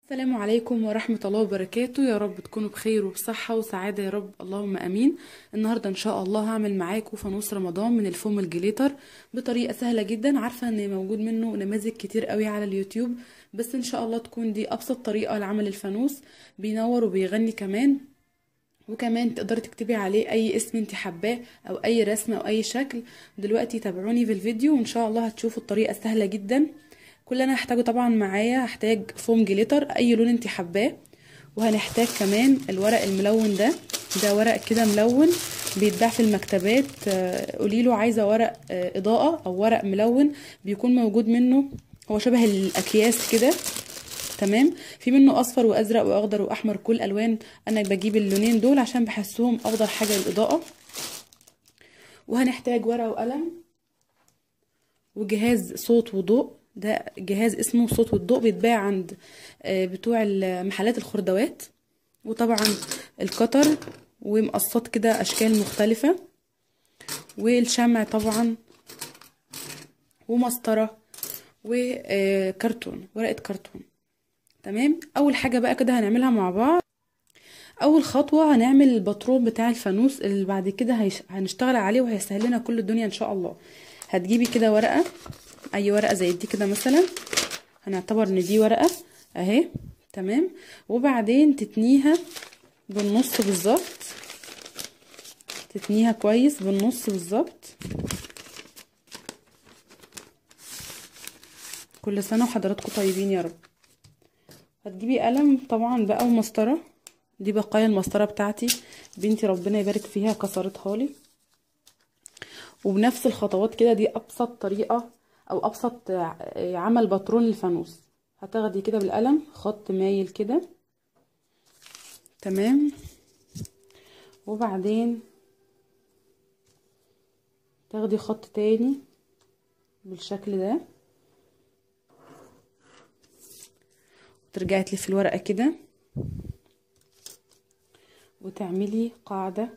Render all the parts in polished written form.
السلام عليكم ورحمة الله وبركاته. يا رب تكونوا بخير وبصحة وسعادة يا رب، اللهم امين. النهاردة ان شاء الله هعمل معاكم فانوس رمضان من الفوم ال glitter بطريقة سهلة جدا. عارفة ان موجود منه نماذج كتير قوي على اليوتيوب، بس ان شاء الله تكون دي ابسط طريقة لعمل الفانوس. بينور وبيغني كمان، وكمان تقدري تكتبي عليه اي اسم انت حباه او اي رسمة او اي شكل. دلوقتي تابعوني في الفيديو وان شاء الله هتشوفوا الطريقة سهلة جدا. كل اللي انا هحتاجه طبعا معايا، هحتاج foam glitter اي لون انت حباه، وهنحتاج كمان الورق الملون ده. ده ورق كده ملون بيتباع في المكتبات، قوليله عايزه ورق اضاءه او ورق ملون، بيكون موجود منه، هو شبه الاكياس كده. تمام، في منه اصفر وازرق واخضر واحمر، كل الوان. انا بجيب اللونين دول عشان بحسهم افضل حاجة للاضاءة. وهنحتاج ورقة وقلم وجهاز صوت وضوء. ده جهاز اسمه صوت والضوء، بيتباع عند بتوع محلات الخردوات. وطبعا القطر ومقصات كده اشكال مختلفة، والشمع طبعا، ومسطرة، وكرتون، ورقة كرتون. تمام، اول حاجة بقى كده هنعملها مع بعض. اول خطوة هنعمل الباترون بتاع الفانوس اللي بعد كده هنشتغل عليه وهيسهل لنا كل الدنيا ان شاء الله. هتجيبي كده ورقة، اي ورقة زي دي كده مثلا، هنعتبر ان دي ورقة اهي. تمام، وبعدين تتنيها بالنص بالظبط، تتنيها كويس بالنص بالظبط. كل سنة وحضراتكم طيبين يا رب. هتجيبي قلم طبعا بقى ومسطره، دي بقايا المسطره بتاعتي، بنتي ربنا يبارك فيها كسرتها لي. وبنفس الخطوات كده، دي ابسط طريقه او ابسط عمل باترون للفانوس. هتاخدي كده بالقلم خط مايل كده، تمام، وبعدين تاخدي خط تاني بالشكل ده، وترجعي تلفي الورقة كده وتعملي قاعدة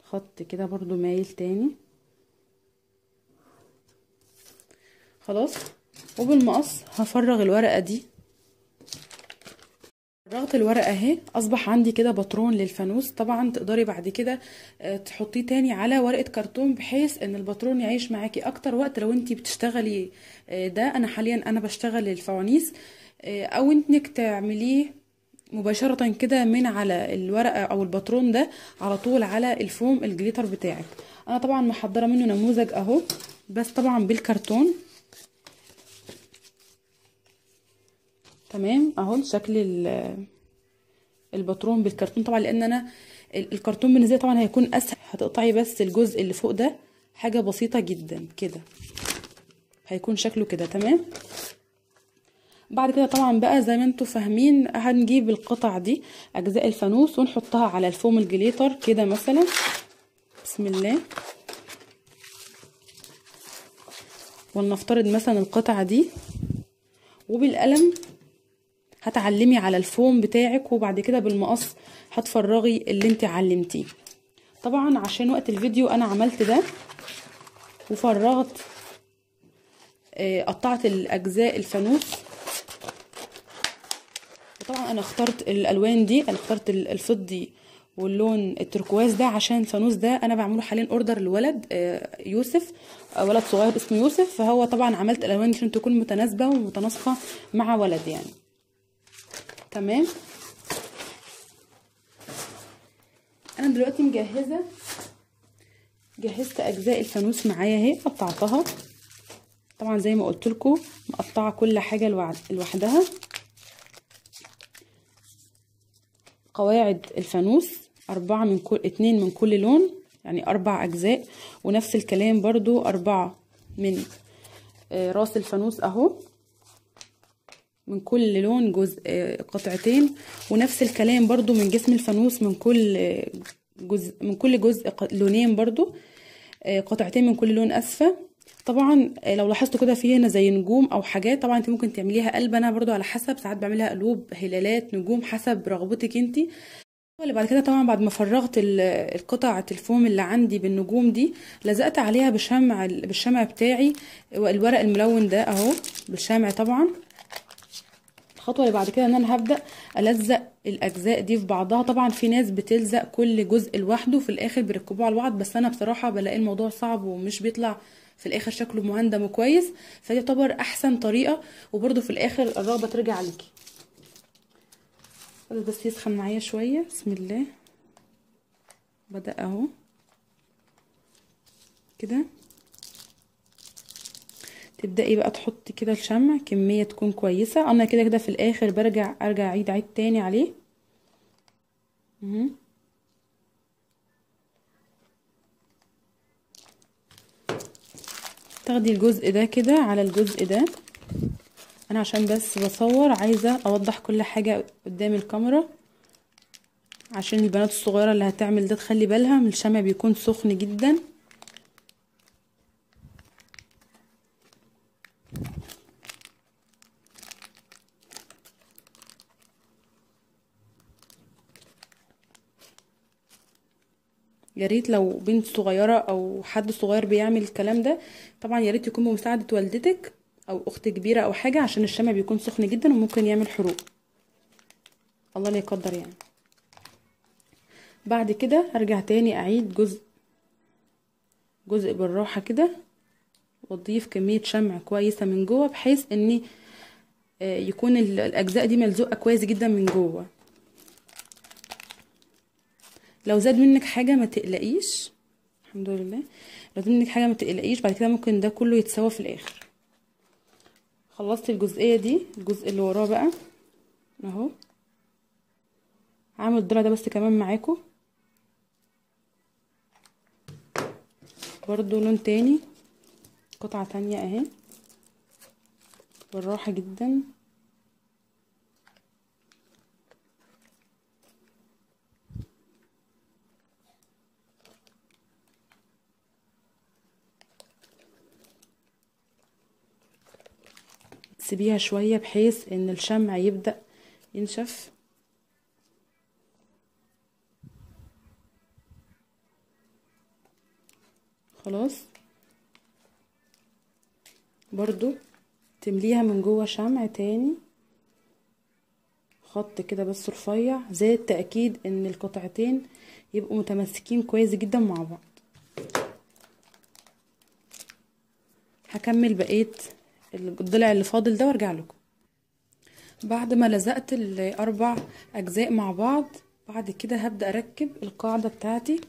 خط كده برضو مايل تاني. خلاص، وبالمقص هفرغ الورقة دي. فرغت الورقة اهي، اصبح عندي كده باترون للفانوس. طبعا تقدري بعد كده تحطيه تاني على ورقة كرتون بحيث ان الباترون يعيش معاكي اكتر وقت لو انتي بتشتغلي. ده انا حاليا انا بشتغل الفوانيس، او انك تعمليه مباشرة كده من على الورقة او الباترون ده على طول على ال foam ال glitter بتاعك. انا طبعا محضرة منه نموذج اهو، بس طبعا بالكرتون. تمام، اهو شكل الباترون بالكرتون. طبعا لان انا الكرتون بالنسبة لي طبعا هيكون اسهل. هتقطعي بس الجزء اللي فوق ده، حاجة بسيطة جدا كده، هيكون شكله كده. تمام، بعد كده طبعا بقى زي ما انتم فاهمين هنجيب القطع دي اجزاء الفانوس ونحطها على الفوم الجليتر كده مثلا. بسم الله. ولنفترض مثلا القطعة دي، وبالقلم هتعلمي على الفوم بتاعك، وبعد كده بالمقص هتفرغي اللي انت علمتيه. طبعا عشان وقت الفيديو انا عملت ده وفرغت، قطعت الاجزاء الفانوس. وطبعا انا اخترت الالوان دي، انا اخترت الفضي واللون التركواز ده عشان الفانوس ده انا بعمله حاليا order لولد يوسف، ولد صغير اسمه يوسف، فهو طبعا عملت الالوان عشان تكون متناسبة ومتناسقه مع ولد يعني. تمام، انا دلوقتي مجهزة، جهزت اجزاء الفانوس معايا اهي، قطعتها طبعا زي ما قلت لكم، مقطعه كل حاجة لوحدها. قواعد الفانوس 4 من كل، 2 من كل لون، يعني 4 اجزاء. ونفس الكلام برضو 4 من راس الفانوس اهو، من كل لون جزء، قطعتين. ونفس الكلام برضو من جسم الفانوس، من كل جزء، من كل جزء لونين برضو، قطعتين من كل لون. اسفه، طبعا لو لاحظتوا كده في هنا زي نجوم او حاجات، طبعا انت ممكن تعمليها قلب، انا برضو على حسب، ساعات بعملها قلوب، هلالات، نجوم، حسب رغبتك انت. اللي بعد كده طبعا بعد ما فرغت القطعة الفوم اللي عندي بالنجوم دي، لزقت عليها بالشمع بتاعي والورق الملون ده اهو بالشمع. طبعا الخطوة اللي بعد كده ان انا هبدا الزق الاجزاء دي في بعضها. طبعا في ناس بتلزق كل جزء لوحده في الاخر بيركبوه على بعض، بس انا بصراحة بلاقي الموضوع صعب ومش بيطلع في الاخر شكله مهندم وكويس، فدي تعتبر احسن طريقه، وبرده في الاخر الرغبة ترجع ليكي. بس يسخن معايا شوية. بسم الله، بدأ اهو كده. تبدأي بقى تحطي كده الشمع كمية تكون كويسة. انا كده كده في الاخر برجع ارجع اعيد تاني عليه. تاخدي الجزء ده كده على الجزء ده. انا عشان بس بصور عايزة اوضح كل حاجة قدام الكاميرا، عشان البنات الصغيرة اللي هتعمل ده تخلي بالها من الشمع، بيكون سخن جدا. يا ريت لو بنت صغيرة او حد صغير بيعمل الكلام ده، طبعا يا ريت يكون بمساعدة والدتك او اخت كبيرة او حاجة، عشان الشمع بيكون سخن جدا وممكن يعمل حروق، الله لا يقدر يعني. بعد كده هرجع تاني اعيد جزء جزء بالراحة كده، واضيف كمية شمع كويسة من جوه، بحيث ان يكون الاجزاء دي ملزوقه كويس جدا من جوه. لو زاد منك حاجة ما تقلقيش، الحمد لله. لو زاد منك حاجة ما تقلقيش، بعد كده ممكن ده كله يتسوى في الاخر. خلصت الجزئية دي، الجزء اللي وراه بقى اهو. هعمل الضلع ده بس كمان معاكم برضو لون تاني، قطعه تانية اهي، بالراحة جدا. تسيبيها شوية بحيث ان الشمع يبدأ ينشف. خلاص برضو تمليها من جوه شمع تاني، خط كده بس رفيع، زي التأكيد ان القطعتين يبقوا متماسكين كويس جدا مع بعض. هكمل بقية الضلع اللي فاضل ده وارجع لكم. بعد ما لزقت الاربع اجزاء مع بعض، بعد كده هبدأ اركب القاعدة بتاعتي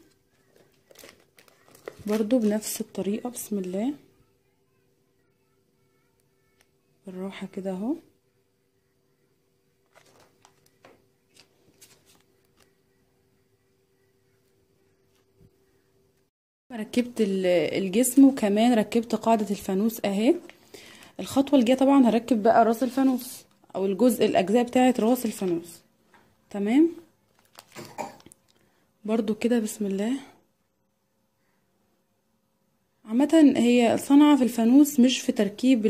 برضو بنفس الطريقة. بسم الله، بالراحة كده اهو. ركبت الجسم وكمان ركبت قاعدة الفانوس اهي. الخطوة الجاية طبعا هركب بقى راس الفانوس، او الجزء الاجزاء بتاعة راس الفانوس. تمام برضو كده. بسم الله. عامة هي صنعة في الفانوس مش في تركيب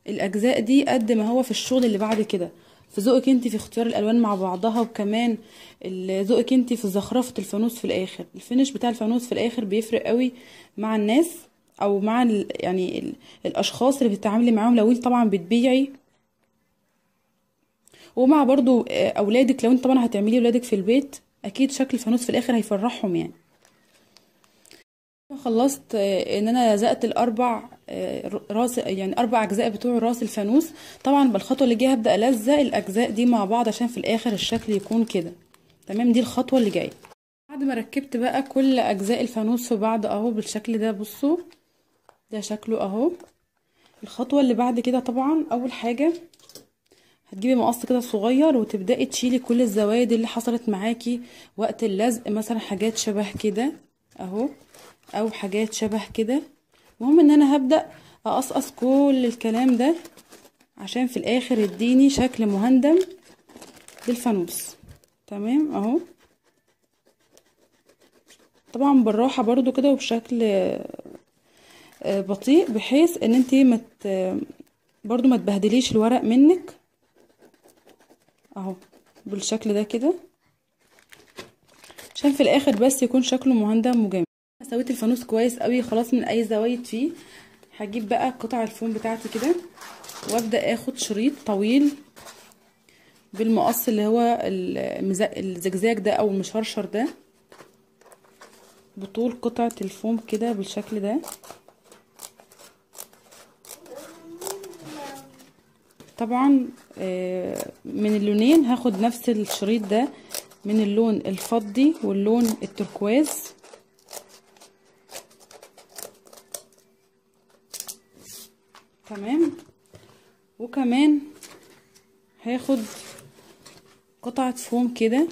الاجزاء دي قد ما هو في الشغل اللي بعد كده، في ذوقك انت في اختيار الالوان مع بعضها، وكمان ذوقك انت في زخرفة الفانوس في الاخر. ال finish بتاع الفانوس في الاخر بيفرق قوي مع الناس، او مع يعني الاشخاص اللي بتتعاملي معاهم لو انت طبعا بتبيعي، ومع برضو اولادك لو انت طبعا هتعملي اولادك في البيت، اكيد شكل الفانوس في الاخر هيفرحهم يعني. خلصت ان انا لزقت الاربع راس، يعني اربع اجزاء بتوع راس الفانوس. طبعا بالخطوه اللي جاية هبدا الزق الاجزاء دي مع بعض عشان في الاخر الشكل يكون كده. تمام، دي الخطوة اللي جاية. بعد ما ركبت بقى كل اجزاء الفانوس في بعض اهو بالشكل ده، بصوا ده شكله اهو. الخطوة اللي بعد كده طبعا اول حاجة هتجيبي مقص كده صغير وتبداي تشيلي كل الزوايد اللي حصلت معاكي وقت اللزق، مثلا حاجات شبه كده اهو، او حاجات شبه كده. المهم ان انا هبدأ اقصقص كل الكلام ده عشان في الاخر يديني شكل مهندم للفانوس. تمام اهو. طبعا بالراحة برضو كده وبشكل بطيء، بحيث ان انتي برضو ما تبهدليش الورق منك اهو بالشكل ده كده، عشان في الاخر بس يكون شكله مهندم وجامد. سويت الفانوس كويس قوي خلاص من اي زوايد فيه. هجيب بقى قطع الفوم بتاعتي كده، وابدا اخد شريط طويل بالمقص اللي هو الزجزاج ده او المشرشر ده بطول قطعة الفوم كده بالشكل ده. طبعا من اللونين هاخد نفس الشريط ده من اللون الفضي واللون التركواز. تمام. وكمان هاخد قطعة فوم كده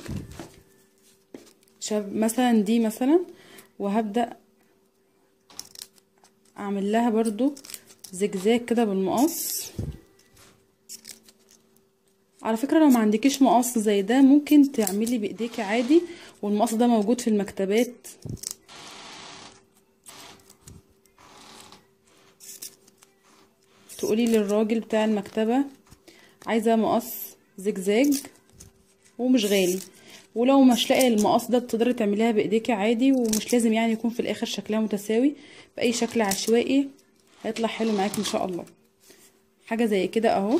مثلا دي مثلا، وهبدأ اعمل لها برضو زجزاج كده بالمقص. على فكرة لو ما عندكيش مقص زي ده ممكن تعملي بايديكي عادي، والمقص ده موجود في المكتبات. تقولي للراجل بتاع المكتبة عايزة مقص زجزاج ومش غالي، ولو مش لاقي المقص ده تقدري تعمليها بايديكي عادي، ومش لازم يعني يكون في الاخر شكلها متساوي، باي شكل عشوائي هيطلع حلو معاك ان شاء الله. حاجة زي كده اهو.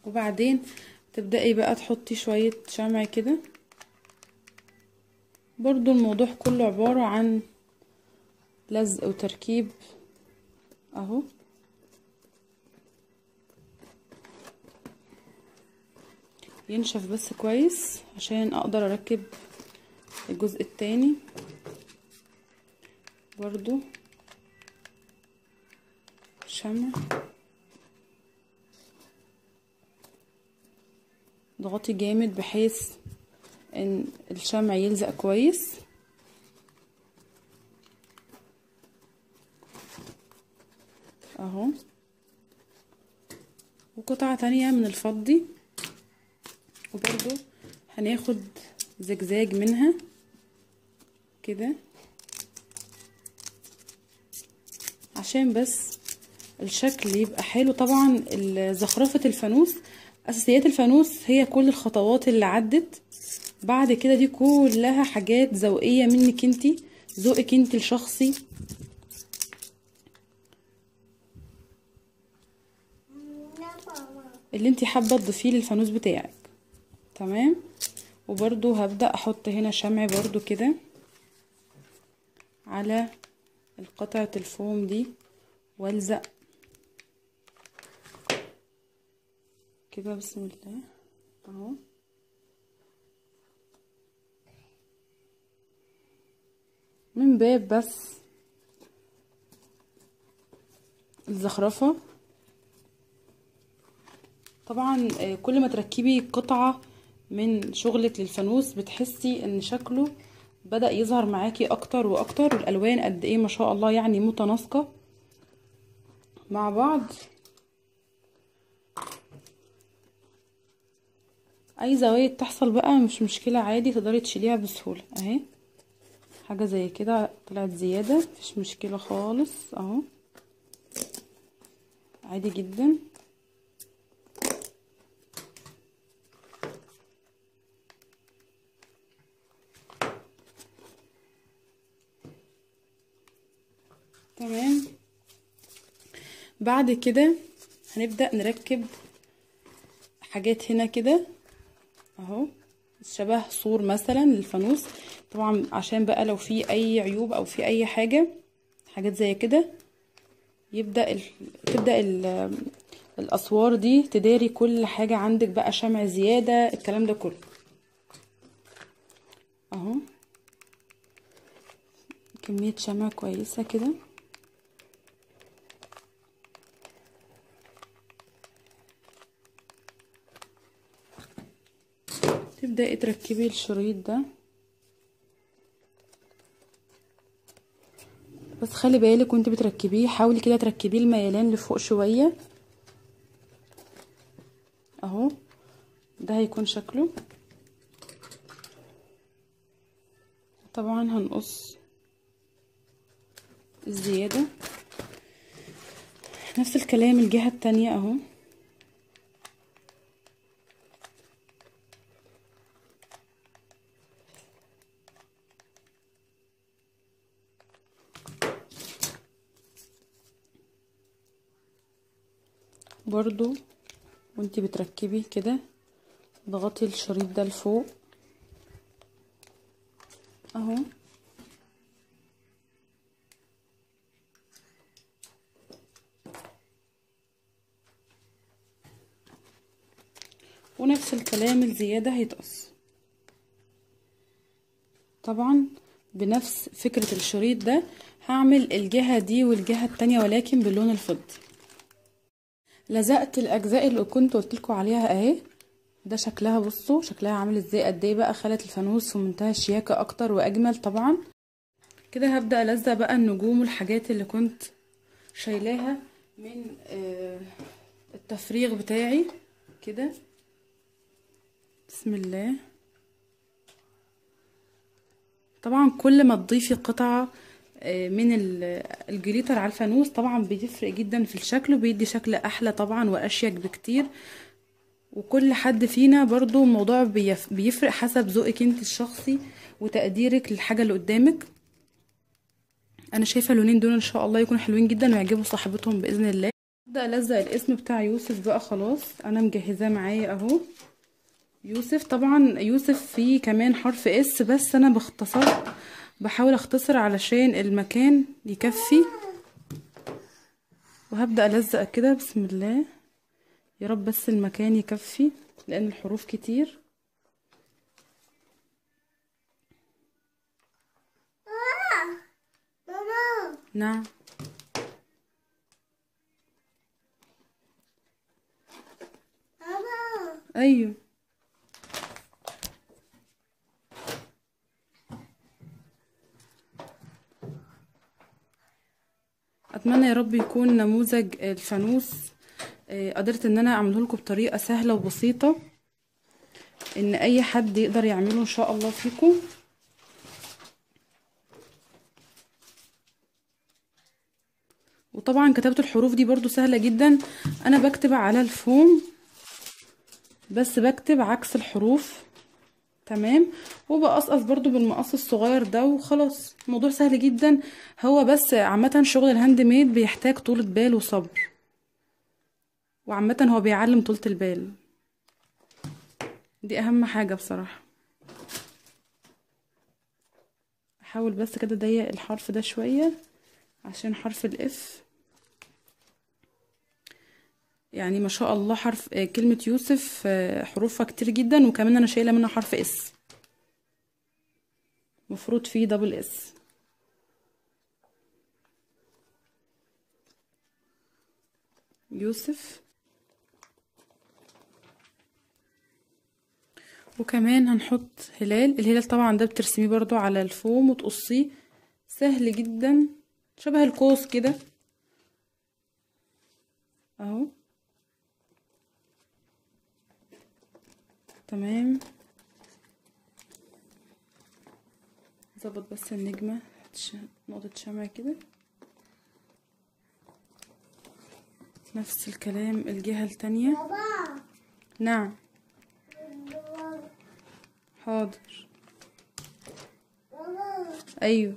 وبعدين تبدأي بقى تحطي شوية شمع كده. برضو الموضوع كله عبارة عن لزق وتركيب اهو. ينشف بس كويس عشان اقدر اركب الجزء التاني برضو شمع. اضغطي جامد بحيث ان الشمع يلزق كويس. اهو. وقطعة تانية من الفضي، وبرضو هناخد زجزاج منها كده عشان بس الشكل يبقى حلو. طبعا زخرفة الفانوس، اساسيات الفانوس هي كل الخطوات اللي عدت بعد كده، دي كلها حاجات ذوقية منك انتي، ذوقك انتي الشخصي. اللي انتي حابة تضيفيه للفانوس بتاعك. تمام. وبرضو هبدأ احط هنا شمع برضو كده على القطعة الفوم دي والزق كده. بسم الله اهو. من باب بس الزخرفة. طبعا كل ما تركبي قطعة من شغلك للفانوس بتحسي ان شكله بدأ يظهر معاكي اكتر واكتر، والالوان قد ايه ما شاء الله يعني متناسقة مع بعض. اي زوايد تحصل بقى مش مشكلة، عادي تقدري تشيليها بسهولة اهي. حاجة زي كده طلعت زيادة مفيش مشكلة خالص اهو، عادي جدا. تمام. بعد كده هنبدأ نركب حاجات هنا كده اهو، شبه سور مثلا للفانوس. طبعا عشان بقى لو في اي عيوب او في اي حاجة، حاجات زي كده، تبدأ الاسوار دي تداري كل حاجة عندك بقى، شمع زيادة الكلام ده كله اهو. كمية شمع كويسة كده. تبدأي تركبي الشريط ده، بس خلي بالك وانت بتركبيه حاولي كده تركبيه الميلان لفوق شوية اهو. ده هيكون شكله. طبعا هنقص الزيادة. نفس الكلام الجهة التانية اهو. برضو وانتي بتركبي كده ضغطي الشريط ده لفوق اهو. ونفس الكلام الزيادة هيتقص طبعا بنفس فكرة الشريط ده. هعمل الجهة دي والجهة التانية ولكن باللون الفضي. لزقت الاجزاء اللي كنت قلتلكوا عليها اهي، ده شكلها، بصوا شكلها عامل ازاي، قد ايه بقى خلت الفانوس في منتهى الشياكة اكتر واجمل. طبعا كده هبدأ الزق بقى النجوم والحاجات اللي كنت شايلاها من التفريغ بتاعي كده. بسم الله. طبعا كل ما تضيفي قطعة من الجليتر على الفانوس طبعا بيفرق جدا في الشكل، وبيدي شكل احلى طبعا واشيك بكتير. وكل حد فينا برضو الموضوع بيفرق حسب ذوقك انت الشخصي وتقديرك للحاجة اللي قدامك. انا شايفة اللونين دول ان شاء الله يكونوا حلوين جدا ويعجبوا صاحبتهم باذن الله. ابدا الزق الاسم بتاع يوسف بقى، خلاص انا مجهزاه معايا اهو. يوسف، طبعا يوسف فيه كمان حرف S، بس انا باختصر بحاول اختصر علشان المكان يكفي. وهبدأ الزق كده بسم الله، يا رب بس المكان يكفي لان الحروف كتير. نعم ايوه. اتمنى يا رب يكون نموذج الفانوس قدرت ان انا اعمله لكم بطريقة سهلة وبسيطة، ان اي حد يقدر يعمله ان شاء الله فيكم. وطبعا كتابه الحروف دي برضو سهلة جدا، انا بكتب على الفوم بس بكتب عكس الحروف، تمام، وبقصقص برضو بالمقص الصغير ده وخلاص. الموضوع سهل جدا، هو بس عامة شغل ال handmade بيحتاج طولة بال وصبر، وعامة هو بيعلم طولة البال، دي اهم حاجة بصراحة. احاول بس كده اضيق الحرف ده شوية عشان حرف ال F، يعني ما شاء الله حرف كلمة يوسف حروفها كتير جدا، وكمان انا شايلة منها حرف S، مفروض فيه double S. يوسف. وكمان هنحط هلال. الهلال طبعا ده بترسميه برضو على الفوم وتقصيه، سهل جدا شبه القوس كده اهو، تمام. ظبط بس النجمة، نقطة شمع كده. نفس الكلام الجهة التانية. نعم حاضر، ايوه.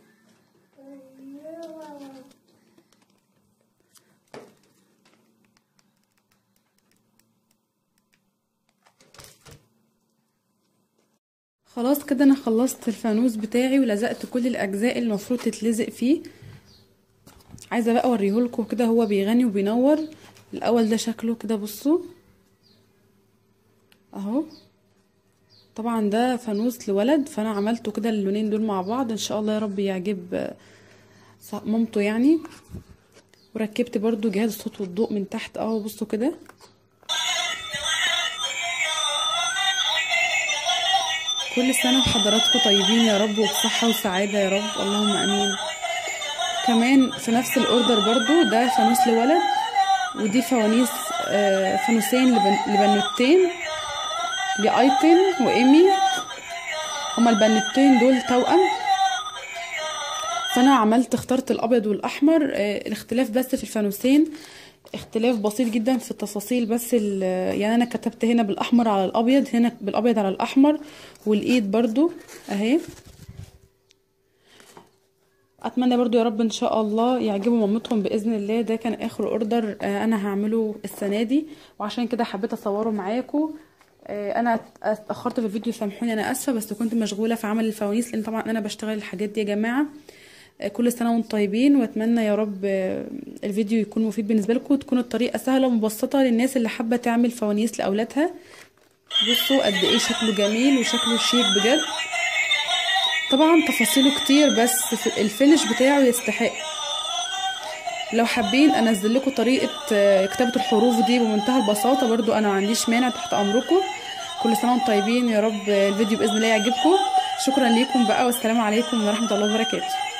خلاص كده انا خلصت الفانوس بتاعي ولزقت كل الاجزاء اللي المفروض تتلزق فيه. عايزه بقى اوريهولكم كده هو بيغني وبينور. الاول ده شكله كده، بصوا اهو. طبعا ده فانوس لولد، فانا عملته كده اللونين دول مع بعض، ان شاء الله يا رب يعجب مامته يعني. وركبت برضو جهاز الصوت والضوء من تحت اهو، بصوا كده. كل سنة وحضراتكم طيبين يا رب وبصحة وسعادة يا رب، اللهم امين. كمان في نفس ال order برضو ده فانوس لولد، ودي فوانيس فانوسين لبنوتين، لأيتن وإيمي، هما البنوتين دول توأم. فانا عملت اخترت الابيض والاحمر، الاختلاف بس في الفانوسين اختلاف بسيط جدا في التفاصيل بس. يعني انا كتبت هنا بالاحمر على الابيض، هنا بالابيض على الاحمر، والايد برضو اهي. اتمنى برضو يا رب ان شاء الله يعجبوا مامتهم باذن الله. ده كان اخر order انا هعمله السنة دي، وعشان كده حبيت اصوره معاكم. انا اتاخرت في الفيديو سامحوني انا اسفه، بس كنت مشغولة في عمل الفوانيس، لان طبعا انا بشتغل الحاجات دي يا جماعة. كل سنة وانتم طيبين، واتمنى يا رب الفيديو يكون مفيد بالنسبة لكم، وتكون الطريقة سهلة ومبسطه للناس اللي حابة تعمل فوانيس لاولادها. بصوا قد ايه شكله جميل وشكله شيك بجد. طبعا تفاصيله كتير بس ال finish بتاعه يستحق. لو حابين انزل لكم طريقه كتابه الحروف دي بمنتهى البساطة برضو انا ما عنديش مانع، تحت امركم. كل سنة وانتم طيبين، يا رب الفيديو باذن الله يعجبكم. شكرا ليكم بقى، والسلام عليكم ورحمة الله وبركاته.